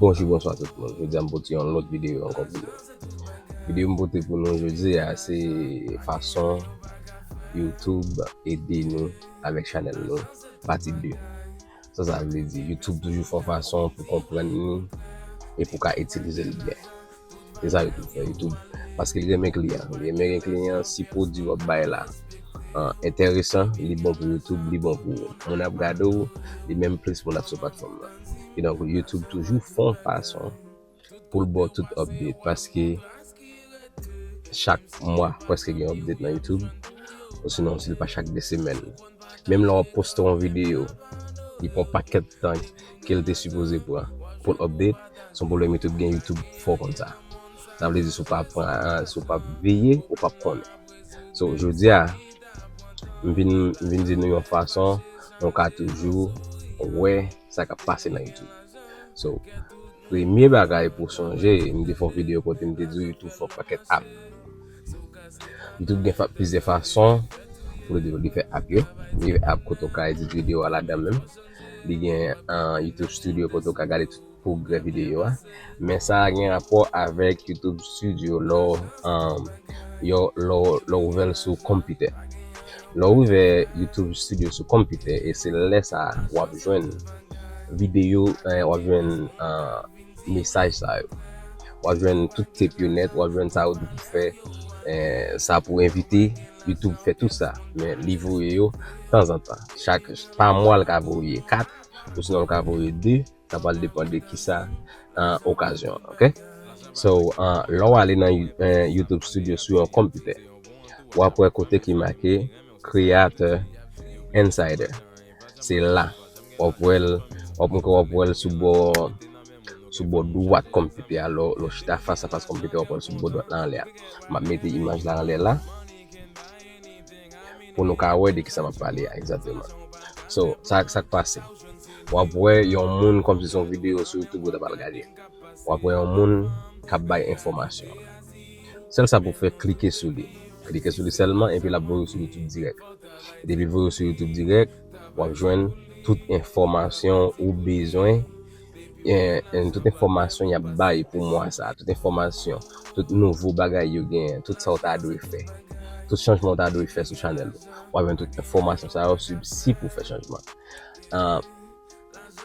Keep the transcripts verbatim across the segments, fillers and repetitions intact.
Bonjou, bonswa tout moun. Jodi a m pote yon lòt videyo ankò pou nou. Videyo m pote pou nou jodi a se fason YouTube ede nou avèk chanèl nou, pati de. Sa sa vle di, YouTube toujou fè yon fason pou konprann li e pou ka itilize l byen. Se sa YouTube fè. YouTube, paske li renmen kliyan. Li renmen gen kliyan, si pwodui w ap bay la, ah, enteresan, li bon pou YouTube, li bon pou ou. Moun ap gade w, li menm plis moun ap sou platfòm nan. Kidonk, YouTube toujou fè yon fason pou l ba w tout update, paske chak mwa prèske gen update nan YouTube, osinon si l pa chak de semèn. Menm lè w ap poste yon videyo, li pran pakèt tan ke l te sipoze pran pou l update, se yon pwoblèm YouTube gen, YouTube fè w konn sa. Sa vle di si w pa pran, si w pa veye, ou p ap konnen. So, jodi a, m vin, m vin di nou yon fason nou ka toujou wè sa k ap pase nan YouTube. So, premye bagay pou w sonje, m te fè yon videyo kote m te di w YouTube fè yon pakèt app. YouTube gen fa-, plizyè fason pou li, li fè app yo. Li fè app kote w ka edit videyo a ladan menm. Li gen, ah, YouTube Studio kote w ka gade tout pwogrè videyo a. Men sa a gen rapò avèk YouTube Studio lè w, um, yo, lè w, lè w ouvè l sou konpitè. Lè w ouvè YouTube Studio sou konpitè, e se lè sa a w ap jwenn videyo, eh, w ap jwenn, ah, mesaj sa yo. W ap jwenn tout tip yo nèt, w ap jwenn sa yo di pou fè, eh, sa pou envite, YouTube fè tout sa. Men li voye yo tanzantan. Chak, pa mwa l ka voye kat, osinon l ka voye de, sa pral depann de kisa, ah, okazyon an, oke? So, ah, lè w ale nan You-, eh, YouTube Studio sou yon konpitè, w ap wè kote ki make Creator Insider. Se la. W ap wè l, w ap, w ap wè l sou bò, sou bò dwat konpitè a, lè w, lè w chita fas a fas konpitè, w ap wè l sou bò dwat la anlè a. M ap mete imaj la anlè la pou nou ka wè de kisa m ap pale a egzakteman. So, sa, sa k pase? W ap wè yon moun kòmsi se yon videyo sou YouTube ou ta pral gade. W ap wè yon moun k ap bay enfòmasyon. Sèl sa pou fè, klike sou li. Klike sou li sèlman, epi l ap voye w sou YouTube dirèk. Depi l voye w sou YouTube dirèk, w ap jwenn tout enfòmasyon ou bezwen, eh, eh, tout enfòmasyon y ap bay pou mwa sa a, tout enfòmasyon, tout nouvo bagay yo genyen, tout sa w ta dwe fè, tout chanjman w ta dwe fè sou chanèl ou. W ap jwenn tout enfòmasyon sa yo, si, si pou fè chanjman. Ah,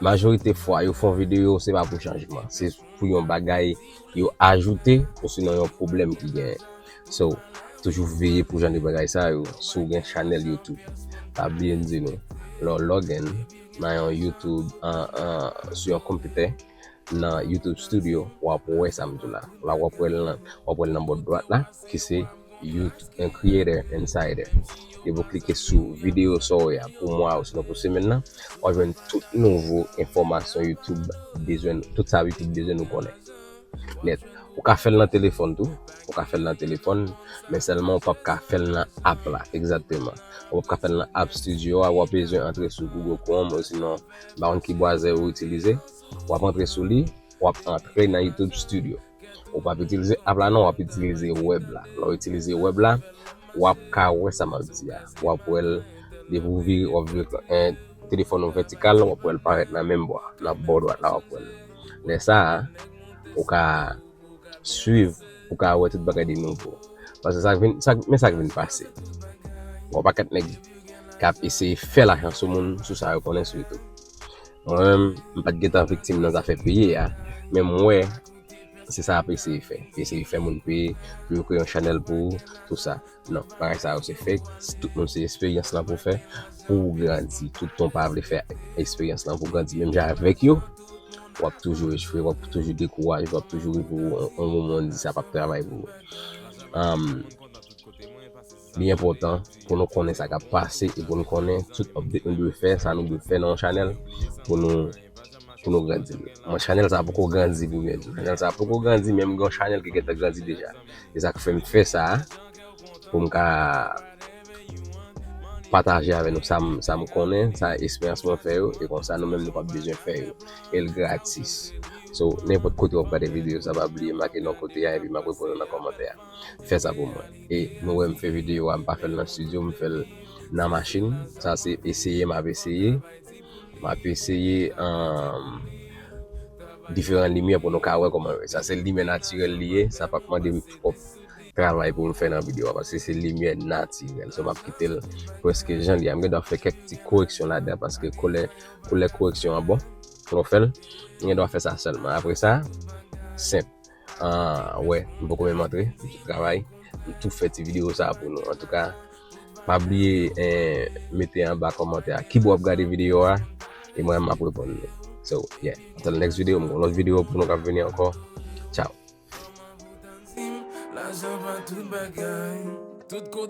majorite fwa, yo fè yon videyo, se pa pou chanjman. Se pou yon bagay yo ajoute, osinon yon pwoblèm ki genyen. So, toujou veye pou jan de bagay sa yo, si w gen chanèl YouTube. Pa bliye m di nou, lè w log in nan yon YouTube, an, an, sou yon konpitè, nan YouTube Studio, w ap wè sa m di w la. La, w ap wè l nan, w ap wè l nan bò dwat la, ki se YouTube, un Creator Insider. Depi w klike sou videyo sa w wè a pou mwa a, osinon pou semèn nan, w ap jwenn tout nouvo enfòmasyon YouTube bezwen, tout sa YouTube bezwen nou konnen. Nèt. Ou ka fè l nan telefòn tou, ou ka fè l nan telefòn, men sèlman ou p ap ka fè l nan app la, egzakteman. Ou p ap ka fè l nan App Studio a, w ap bezwen antre sou Google Chrome, osinon, m pa konn ki bwazè ou itilize, w ap antre sou li, w ap antre nan YouTube Studio. Ou p ap itilize app la non, w ap itilize wèb la. Lè w itilize wèb la, w ap ka wè sa m ap di a. W ap wè l, depi w vire, w ap vire, eh, telefòn ou vètikal, w ap wè l parèt nan menm bò a, nan bò dwat la, w ap wè l. Lè sa a, ou ka swiv, ou ka wè tout bagay de nouvo. Paske sa k vin, sa, men sa k vin pase. Gen yon pakèt nèg k ap eseye fè lajan sou moun, sou sa yo konnen sou YouTube. Mwen menm, m pa t gentan viktim nan zafè peye a, men m wè se sa y ap eseye fè. Eseye fè moun peye pou yo kreye yon chanèl pou ou, tou sa. Non, bagay sa yo se fake. Tout moun se esperyans lan pou fè, pou w grandi. Tout tan w pa vle fè esperyans lan pou w grandi menm jan avèk yo, w ap toujou echwe, w ap toujou dekouraje, w ap toujou rive yon, yon moman w di sa p ap travay pou ou. Anm, li enpòtan pou nou konnen sa k ap pase e pou nou konnen tout update nou dwe fè, sa nou dwe fè nan yon chanèl pou nou, pou nou grandi l. Mwen, chanèl sa poko grandi pou mwen. Chanèl sa poko grandi, men m gen yon chanèl ki gentan grandi deja. E sa k fè m fè sa, pou m ka pataje avè nou sa m, sa m konnen, sa esperyans mwen fè yo, e konsa nou menm nou p ap bezwen fè yo. E l gratis. So, nenpòt kote w ap gade videyo sa, pa bliye make non kote a, epi m ap reponn ou nan kòmantè a. Fè sa pou mwen. E nou wè m fè videyo a, m pa fè l nan estidyo, m fè l nan machin. Sa se eseye, m ap eseye. M ap eseye, anm, diferan limyè pou nou ka wè kòman yo ye. Sa se limyè natirèl li ye, sa p ap mande m twòp travay pou m fè nan videyo a, paske se limyè natirèl. So, m ap kite l prèske jan li ye. M gen dwa fè kèk ti koreksyon ladan, paske koulè, koulè koreksyon an bon, pou nou fè l, m gen dwa fè sa sèlman. Apre sa, senp. Ah, wè, m poko menm antre, m sot travay, m tou fè ti videyo sa pou nou. Antouka, pa bliye, eh, mete anba kòmantè a kibò w ap gade videyo a, e mwen, m ap reponn nou. So, yeah, until next video, m gen yon lòt videyo pou nou k ap vini ankò. Ciao. Lajan pa tout bagay, tout kote.